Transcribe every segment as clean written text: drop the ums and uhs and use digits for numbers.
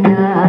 Bye.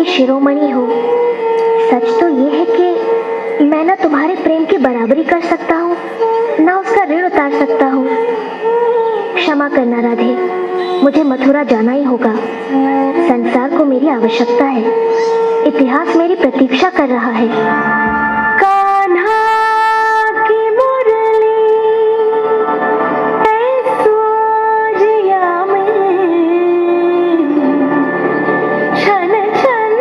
शिरोमणि हो। सच तो ये है कि मैं ना तुम्हारे प्रेम की बराबरी कर सकता हूँ, ना उसका ऋण उतार सकता हूँ। क्षमा करना राधे, मुझे मथुरा जाना ही होगा। संसार को मेरी आवश्यकता है, इतिहास मेरी प्रतीक्षा कर रहा है। कान्हा की मुरली ऐसो जिया में छन छन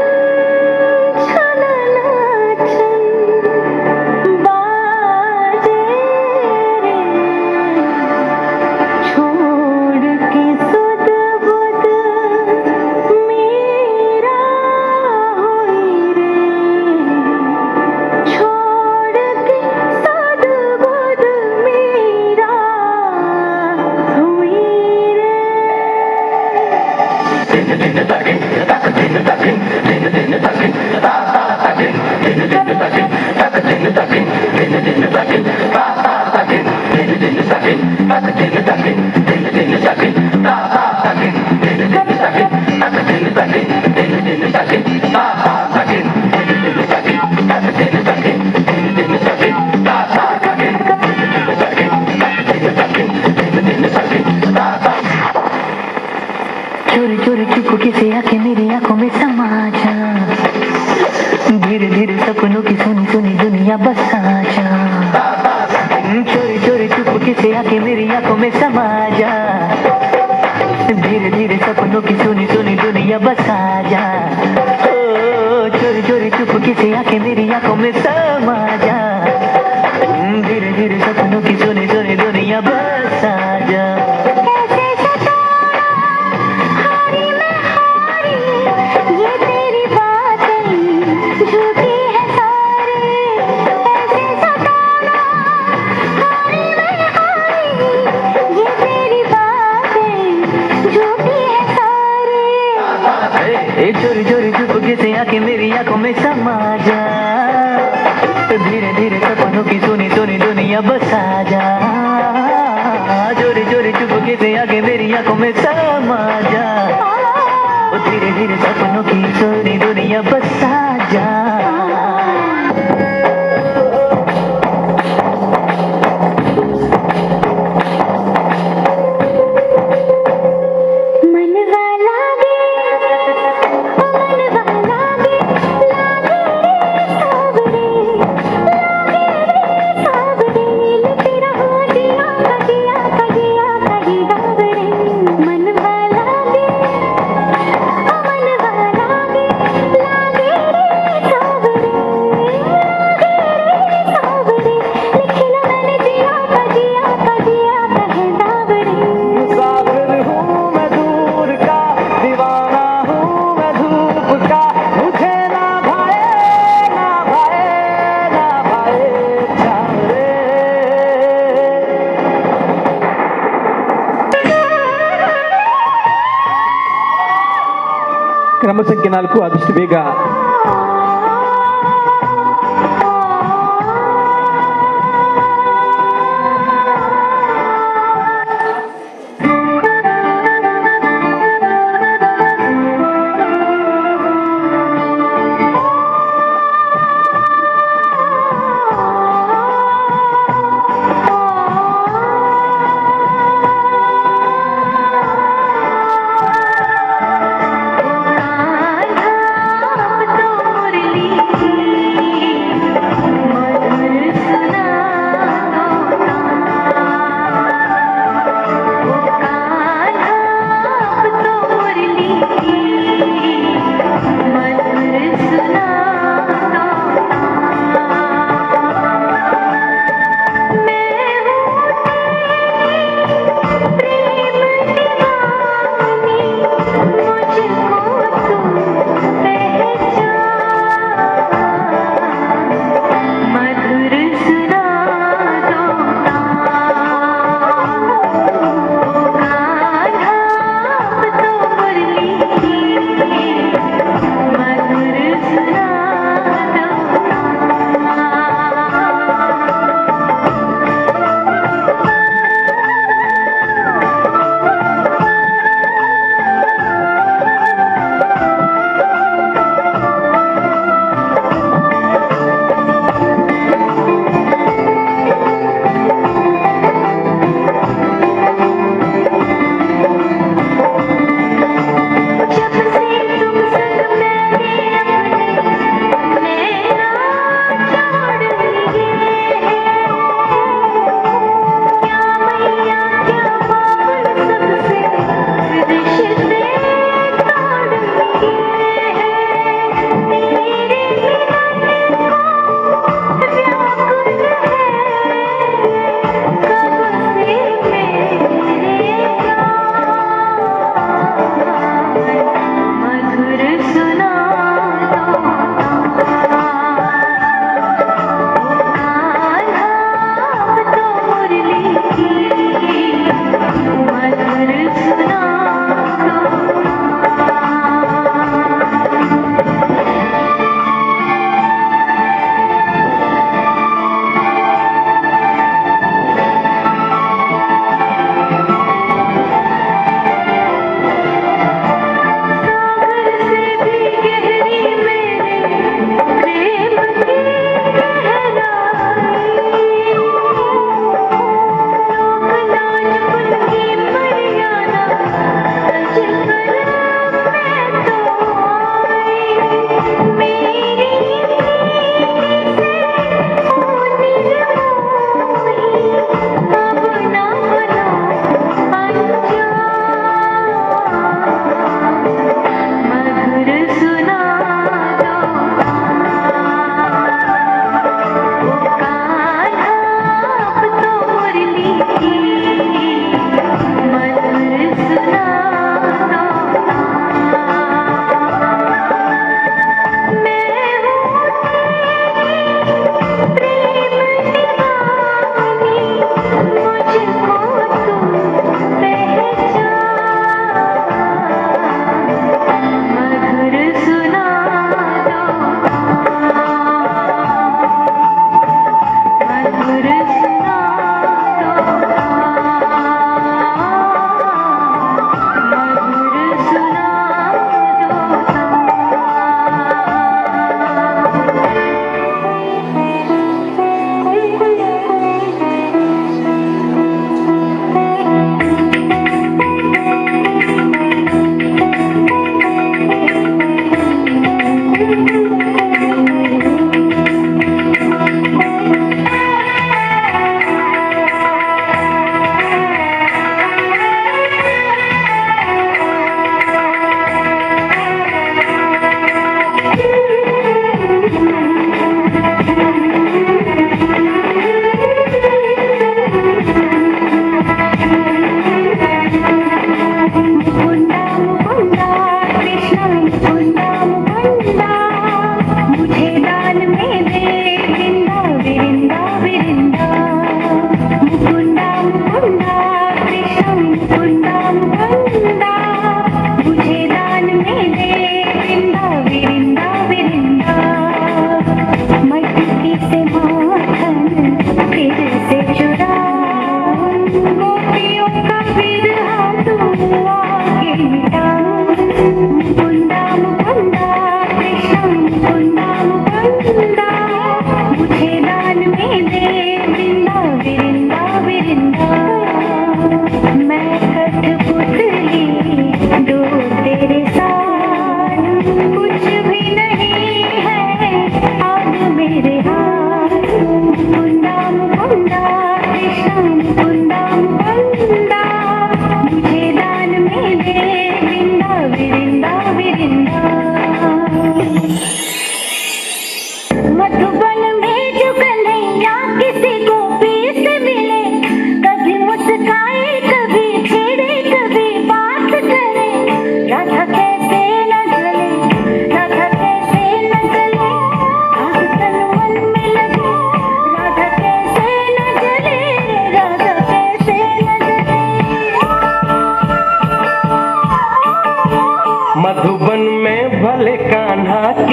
छनन छन बाजे रे, छोड़ के सुध बुध मेरा होई रे, छोड़ के सुध बुध मेरा हुई रे। चोरी चोरी चुपके से आके मेरी आंखों में समा जा, धीरे धीरे सपनों की सोनी सोनी दुनिया बसा जा। चोरी चोरी चुपके से आके मेरी आंखों में समा जा, धीरे धीरे सपनों की सोनी सोनी दुनिया बसा जा। ओ चोरी चोरी चुपके से आके मेरी आंखों में समा जा, धीरे धीरे सपनों की सोनी सोनी दुनिया बसा जा। ऐसे सताना हारी मैं हारी, ये तेरी बातें झूठी है सारी। ऐसे सताना हारी मैं हारी, ये तेरी बातें झूठी है सारी। ए चोरी चोरी चुपके से आके मेरी आंखों में समा जा, धीरे धीरे सपनों की सोनी सोनी दुनिया बसा जा। चोरी चोरी चुपके से आके मेरी आंखों में समा जा, धीरे धीरे सपनों की सोनी दुनिया बसा जा। मनवा लागे ओ मनवा लागे, लागे रे सावरे, लागे रे सावरे, तेरा हो जिया का जिया का जिया का ही गावरे। मनवा लागे ओ मनवा लागे, लागे रे सावरे, लागे रे सावरे, लिखना मैंने जिया का जिया का जिया का है दावरे। मुसाफिर हूँ मैं दूर का, दीवाना हूँ मैं धूप का, मुझे ना भाए ना भाए ना भाए छाँव रे। ಕ್ರಮ ಸಂಖ್ಯೆ 4 ಆದಷ್ಟು ಬೇಗ कान्हा अब तो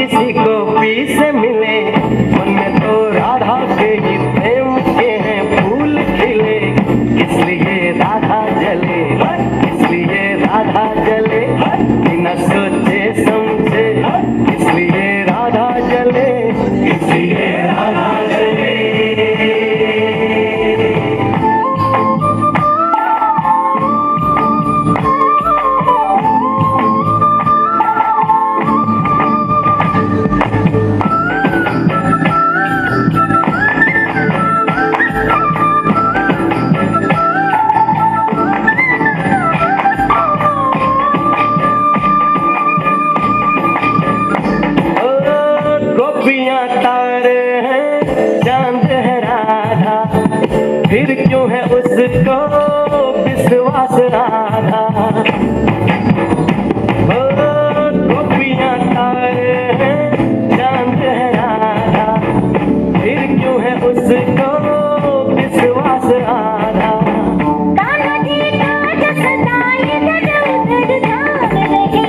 किसी गोपी से मिले, मन में तो राधा के ही प्रेम के हैं फूल खिले। इसलिए राधा जले, इसलिए राधा जले, बिना सोचे समझे, इसलिए राधा जले, इसलिए राधा जले। गोपियाँ तारे हैं, चांद है राधा, फिर क्यों है उसको विश्वास राधा। ओ गोपियाँ तारे हैं, चांद है राधा, फिर क्यों है उसको विश्वास राधा। कान्हा जी का सदा इधर उधर ध्यान रहे,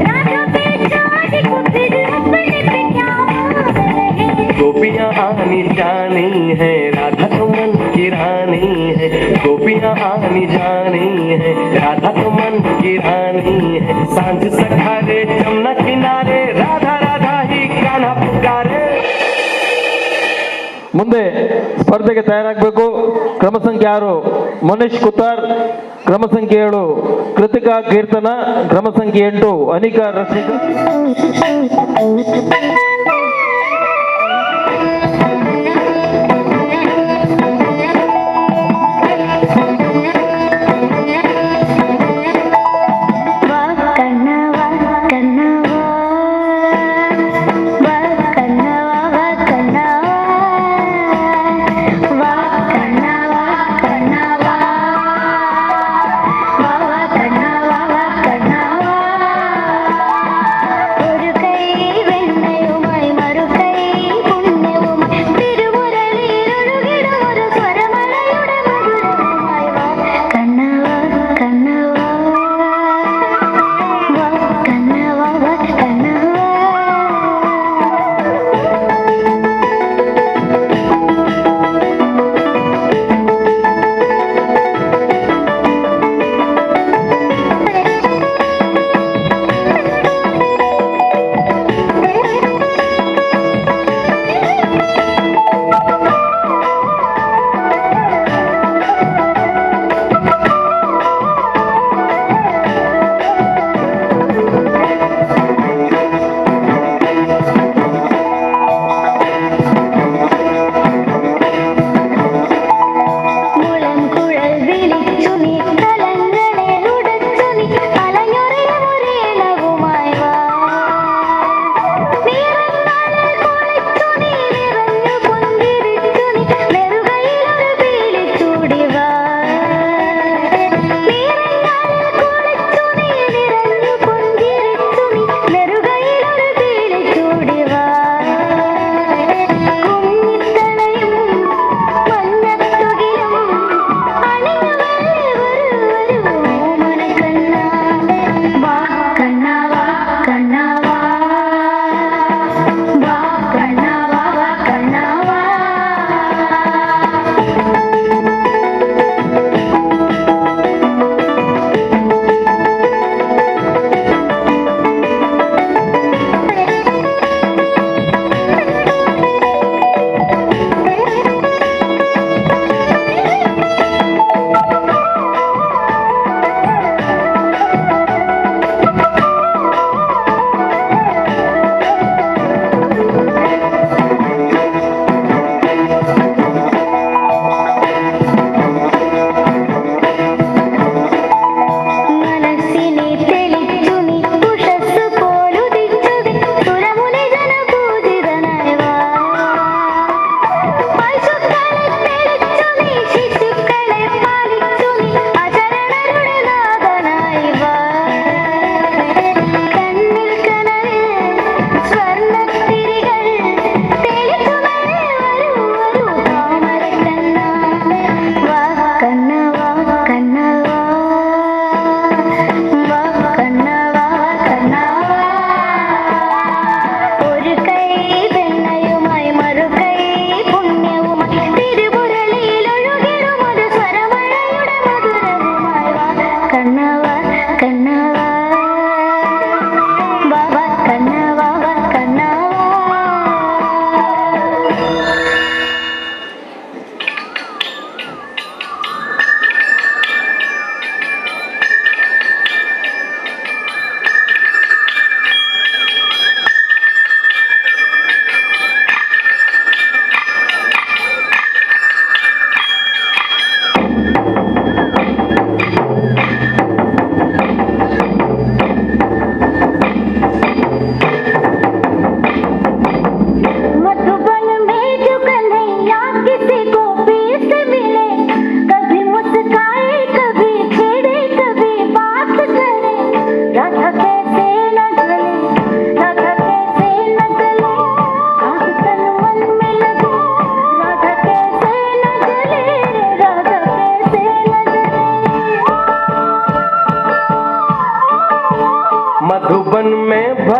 राधा बेचारी को फिर अपने पे क्या मान रहे। गोपियाँ आनी जानी है, राधा तो मन की रानी है। गोपियाँ आनी जानी है, राधा तो मन की रानी है। सांझ सखारे जमुना किनारे, राधा राधा ही कान्हा पुकारे। ಮುಂದೆ ಸ್ಪರ್ಧೆಗೆ ತಯಾರಾಗಬೇಕು. ಕ್ರಮ ಸಂಖ್ಯೆ 6 ಮನೀಶ್ ಕುತ್ತಾರ್, ಕ್ರಮ ಸಂಖ್ಯೆ 7 ಕೃತಿಕಾ ಕೀರ್ತನ, ಕ್ರಮ ಸಂಖ್ಯೆ 8 ಅನಿಕಾ ರಶ್ಮಿಕಾ. കണ്ണാ വാ കണ്ണാ വാ, ഒരു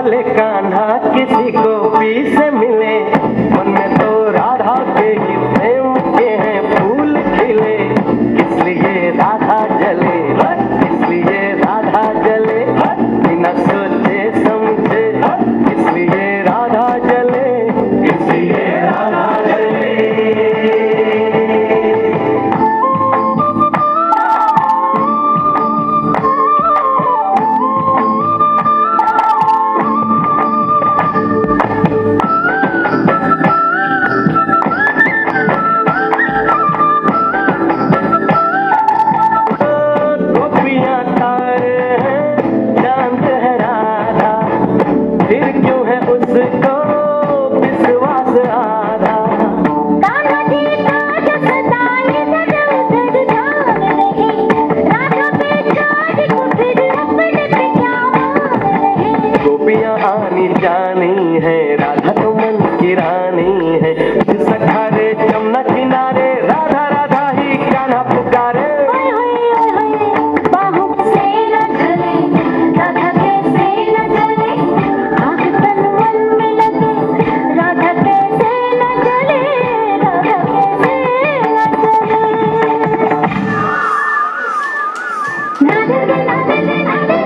भले कान्हा किसी गोपी से मिले, मन में तो राधा के ही प्रेम के हैं फूल खिले। इसलिए राधा जले, इसलिए राधा जले, बिना सोचे समझे, इसलिए राधा जले, इसलिए राधा जले। गोपियाँ तारे हैं, चांद है राधा, फिर क्यों है उसको विश्वास आधा। कान्हा जी ताज सदाए इधर उधर ध्यान नहीं, राधा बेचारी को फिर अपने पे क्या मान रहे। गोपियाँ आनी जानी है, राधा तो मन की रानी है। सखा रे जमुना किनारे, राधा राधा ही कान्हा पुकारे। ओए होए ओए होए, बाहों से न ढले, राधा कैसे न जले, आग तन मन में लगे, राधा कैसे न जले, राधा कैसे न जले। नादे नादे नादे नादे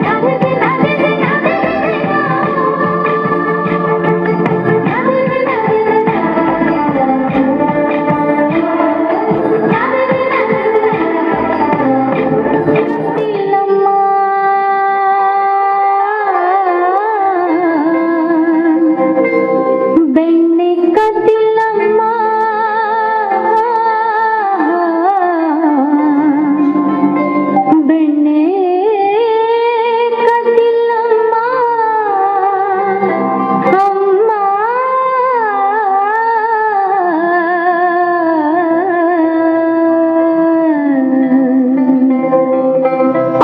नादे नादे नादे ಬೆಣ್ಣೆ ಕದಿಲಮ್ಮ, ಬೆಣ್ಣೆ ಕದಿಲಮ್ಮ, ಅಮ್ಮ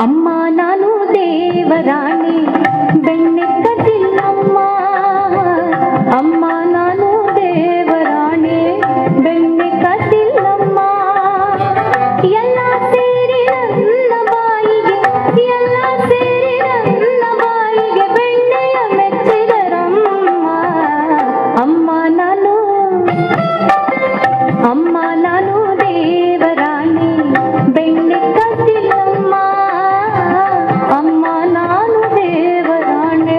ಅಮ್ಮ ನಾನು ದೇವರಾಣಿ, ಬೆಣ್ಣೆ ಕದಿಲಮ್ಮ, ಅಮ್ಮ ನಾನು ದೇವರಾಣಿ, ಬೆಣ್ಣೆ ಕದಿಲಮ್ಮ. ಎಲ್ಲ ಸೇರಿ ನನ್ನ ಬಾಯಿಗೆ, ಎಲ್ಲ ಸೇರಿ ನನ್ನ ಬಾಯಿಗೆ, ಬೆಣ್ಣೆಯ ಮೆಚ್ಚಿದರಮ್ಮ. ಅಮ್ಮ ನಾನು, ಅಮ್ಮ ನಾನು ದೇವರಾಣಿ, ಬೆಣ್ಣೆ ಕದಿಲಮ್ಮ, ಅಮ್ಮ ನಾನು ದೇವರಾಣಿ.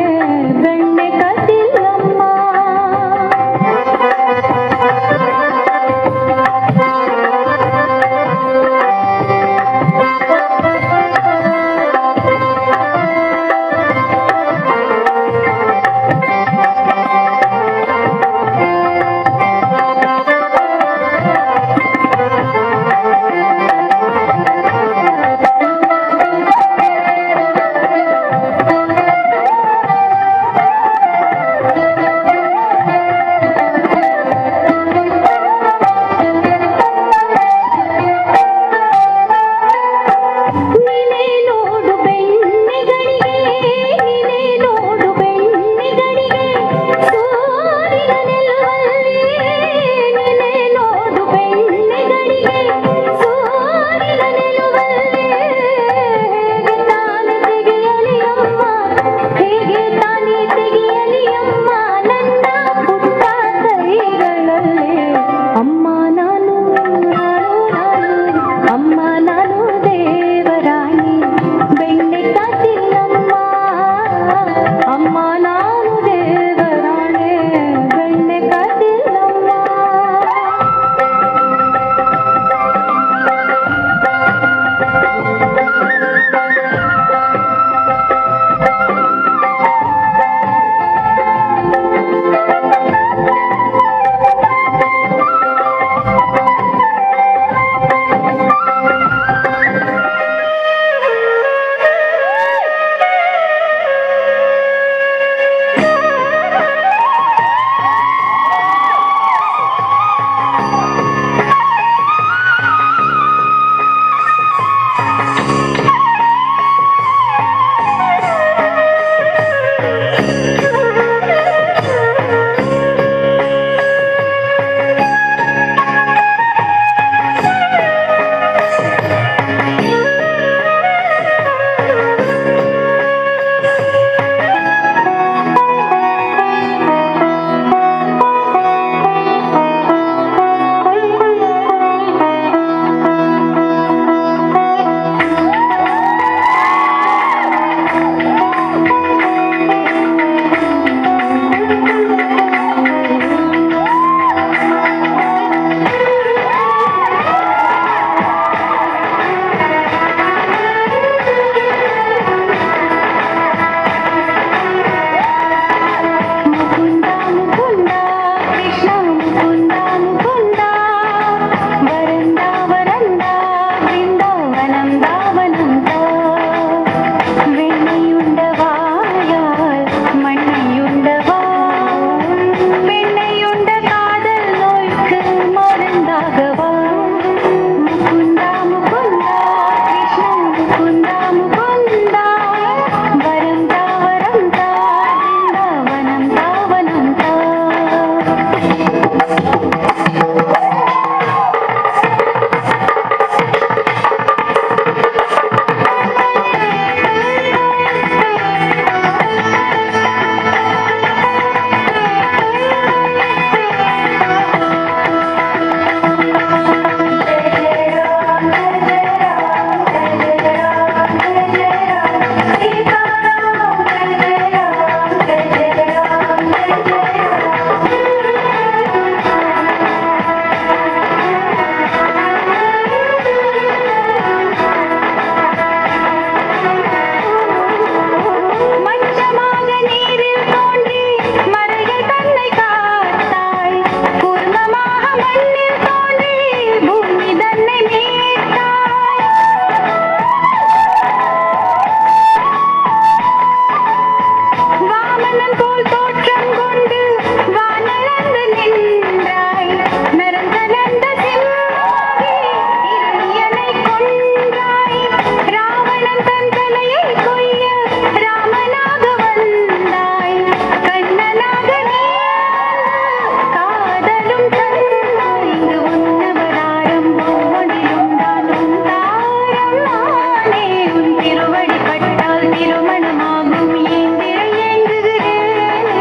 வாமனன் போல் தோற்றம் கொண்டு வானளந்து நின்றாய். நரன் கலந்த சிம்மமாகி இரணியனை கொன்றாய். ராவணன் தன் தலையை கொய்ய ராமனாக வந்தாய். கண்ணனாக நீ காதலும் தந்தாய். இங்கு உன்னவதாரம் ஒவ்வொன்றிலும் தான் உன் தாரம் நானே. உன் திருவடி பட்டால் திருமணமாகும். ஏந்திர ஏங்குகிறேனே.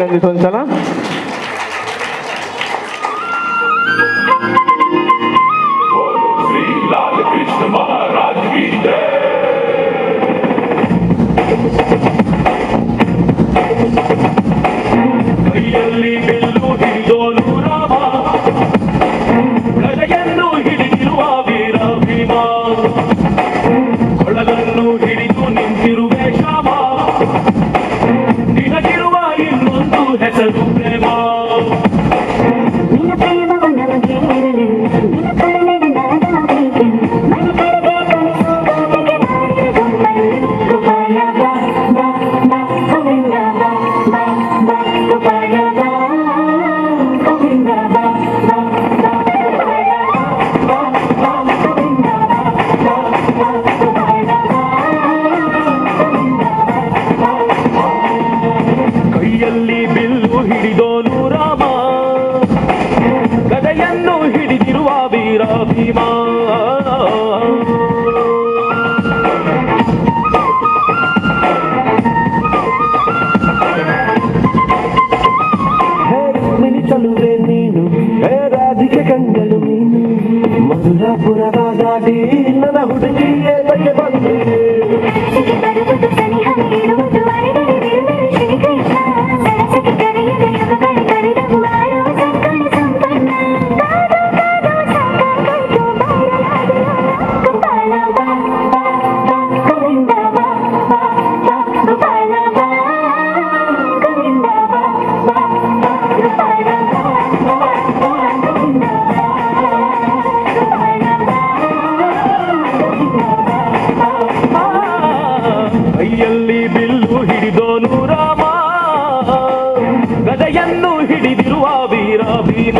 ಅಭಿನಂದಿಸಿ ಒಂದ್ಸಲ. ಕೈಯಲ್ಲಿ ಬಿಲ್ಲು ಹಿಡಿದೋನು ರಾಮ, ಗದೆಯನ್ನು ಹಿಡಿದಿರುವ ವೀರ ಭೀಮ, ಕೊಳಲನ್ನು ಹಿಡಿದು ನಿಂತಿರುವೆ ಶ್ಯಾಮ, ನಿನಗಿರುವ ಇನ್ನೊಂದು ಹೆಸರು ಪ್ರೇಮ. ನಿನ್ನ ಪ್ರೇಮವು ನಮಗೆ ಇರಲಿ, ನಿನ್ನ ಕರುಣೆ ನನಗಾಗಬೇಕು, ಮನ ಕರಗೆ ಕನಸು ಕಾಟಿಗೆ ಬಾರಿರು ಗುಮ್ಮಲ್ಲಿ. ಗೋಪಾಲ ಬಾ ಬಾ ಬಾ ಗೋವಿಂದ ಬಾ ಬಾ ಬಾ ಗೋಪಾಲ ಬಾ ಗೋವಿಂದ ಬಾ ಬಾ ಬಾ ಗೋಪಾಲ ಬಾ ಬಾ ಗೋವಿಂದ ಬಾ ಬಾ ಬಾ ಗೋಪಾಲ ಬಾ ಗೋವಿಂದ ಬಾ ಬಾ. ಕೈಯಲ್ಲಿ ಬಿಲ್ಲು ಹಿಡಿದೋನು ರಾಮ, ಗದೆಯನ್ನು ಹಿಡಿದಿರುವ ವೀರ ಭೀಮ. ಹೇ ರುಕ್ಮಿಣಿ ಚಲುವೆ ನೀನು, ಹೇ ರಾಧಿಕೆ ಕಂಗಳು ನೀನು, ಮಧುರಾಪುರದ ದಾಟಿ ನನ್ನ ಹುಡುಗಿ ಏತಕ್ಕೆ ಬಂದೆ. ಕನಸಿಗೆ ಬರುವುದು ಸನಿಹವೇ ಇರುವುದು ಅರೆದರೆ ಬಿರುದರು ಶ್ರೀ ಕೃಷ್ಣ, ಸರಸಕ್ಕೆ ಕರೆಯದೆ ಯುಗಗಳ ಕರೆದವು ಆರೋ ಸಂಕಲ ಸಂಪನ್ನ. ಕಾದು ಕಾದು ಸಾಕಾಗಾಯ್ತು ಬಾರಲಾದೆಯ. ಗೋಪಾಲ ಬಾ ಬಾ ಬಾ ಗೋವಿಂದ ಬಾ ಬಾ ಬಾ ಗೋಪಾಲ ಬಾ ಗೋವಿಂದ ಬಾ ಬಾ ಬಾ ಗೋಪಾಲ ಬಾ ಬಾ ಬಾ ಗೋವಿಂದ ಬಾ ಗೋಪಾಲ ಬಾ ಗೋವಿಂದ ಬಾ ಬಾ. ಕೈಯಲ್ಲಿ ಬಿಲ್ಲು ಹಿಡಿದೋನು ರಾಮ, ಗದೆಯನ್ನು ಹಿಡಿದಿರುವ ವೀರ ಭೀಮ.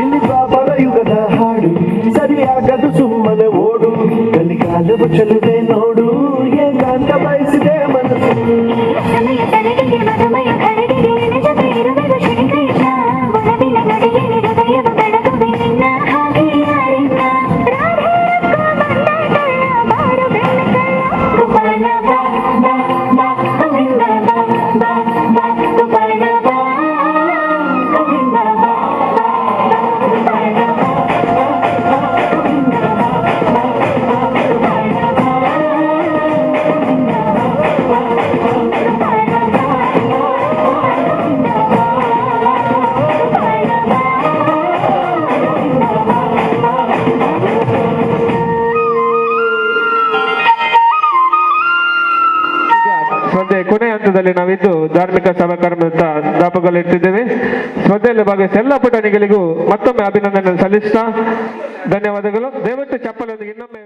ಇಲ್ಲಿ ದ್ವಾಪರ ಯುಗದ ಹಾಡು, ಸರಿಯಾಗದು ಸುಮ್ಮನೆ ಓಡು, ಕಲಿಕಾಲವು ಚಲುವೆ ನೋಡು, ಏಕಾಂತ ಬಯಸಿದೆ ಮನಸ್ಸು. ಸಮಯ ಸರಿಗೆಗೆ ಮಧುಮಯ ಖರಡಿಗೆ ನಿಜವೇ ಇರುವೆವು ಶ್ರೀ ಕೃಷ್ಣ, ಒಲವಿನ ನುಡಿಯಲ್ಲಿ ಹೃದಯವು ಬೆಳಗುವೆ ನಿನ್ನ ಹಾಗೆ ಯಾರಿಲ್ಲ. ರಾಧೆಯಕ್ಕೂ ಬಂದ ಕಳ್ಳ ಬಾರು ಬೆನ್ನ ಕಳ್ಳ. ಗೋಪಾಲ ಬಾ ಬಾ ಬಾ ಗೋವಿಂದ ಬಾ ಬಾ ಬಾ ಗೋಪಾಲ ಬಾ ಗೋವಿಂದ ಬಾ ಬಾ ಬಾ ಗೋಪಾಲ ಬಾ ಬಾ ಬಾ ಗೋವಿಂದ ಬಾ ಬಾ ಬಾ ಗೋಪಾಲ ಬಾ ಗೋವಿಂದ ಬಾ ಬಾ ಬಾ ಸ್ಪರ್ಧೆ ಕೊನೆಯ ಹಂತದಲ್ಲಿ ನಾವಿದ್ದು ಧಾರ್ಮಿಕ ಸಭಾ ಕಾರ್ಯದ ದಾಪುಗಾಲಿಟ್ಟಿದ್ದೇವೆ. ಸ್ಪರ್ಧೆಯಲ್ಲಿ ಭಾಗವಹಿಸಿದ ಎಲ್ಲ ಪುಟಾಣಿಗಳಿಗೂ ಮತ್ತೊಮ್ಮೆ ಅಭಿನಂದನೆ ಸಲ್ಲಿಸ್ತಾ ಧನ್ಯವಾದಗಳು. ದಯವಿಟ್ಟು ಚಪ್ಪಲೊಂದಿಗೆ ಇನ್ನೊಮ್ಮೆ.